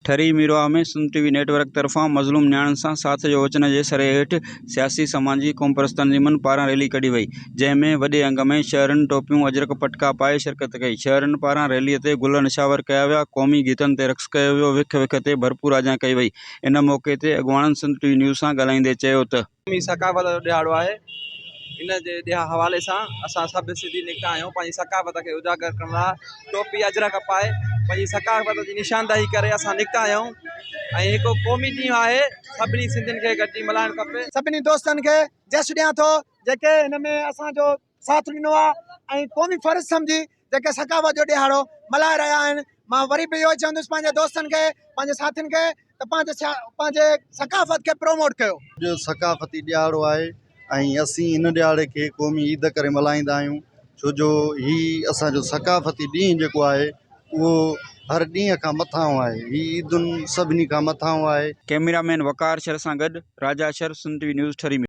Thari Mirwah ۾ Sindh T V network طرفان مظلوم نياڻين سان ساٿ جو وچن جي سري هيٺ سياسي سماجي قومپرست تنظيمن پاران ريلي ڪڍي وئي جنهن ۾ وڏي انگ ۾ شهرين ٽوپيون اجرڪ پٽڪا پائي شرڪت ڪئي شهرين پاران ريلي تي گل نشاور ڪيا ويا قومي گيتن تي رقص ڪيو ويو وک وک تي ڀرپور آجيان ڪئي وئي ان موقعي تي اڳواڻن سنڌ ٽي وي نيوز سان ڳالهائيندي چيو ته. قومي ثقافت جو ڏهاڙو آهي ان جي ڏها حوالي سان اسان سڀ سنڌي نڪتا آهيون پنهنجي ثقافت کي اجاگر ڪرڻ لاء ٽوپي اجرڪ پائي پنهنجي ثقافت جي نشاندهي ڪري اسان نڪتا آهيون ۽ هڪ قومي ڏينهن آهي سڀني سنڌين کي گڏجي ملهائڻ کپي. سڀني دوستن کي جس ڏيان ٿو جيڪي هن ۾ اسان جو ساٿ ڏنو آهي ۽ قومي فرض سمجهي جيڪي ثقافت جو ڏهاڙو ملهائي رهيا آهن مان وري به اهو ئي چوندس پنهنجي دوستن کي پنهنجي ساٿين کي ته پنهنجي پنهنجي ثقافت کي پروموٽ ڪيو. اڄ ثقافتي ڏهاڙو آهي ۽ اسين ان ڏهاڙي کي قومي عيد ڪري ملهائيندا آهيون ڇو جو هي اسان جو ثقافتي ڏينهن جيڪو آهي اهو هر ڏينهن کان مٿانهون آهي هي عيدن سڀني کان مٿانهون آهي. ڪئميرا مين وقار شر سان گڏ Raja Shar, Sindh T V news, Thari ۾.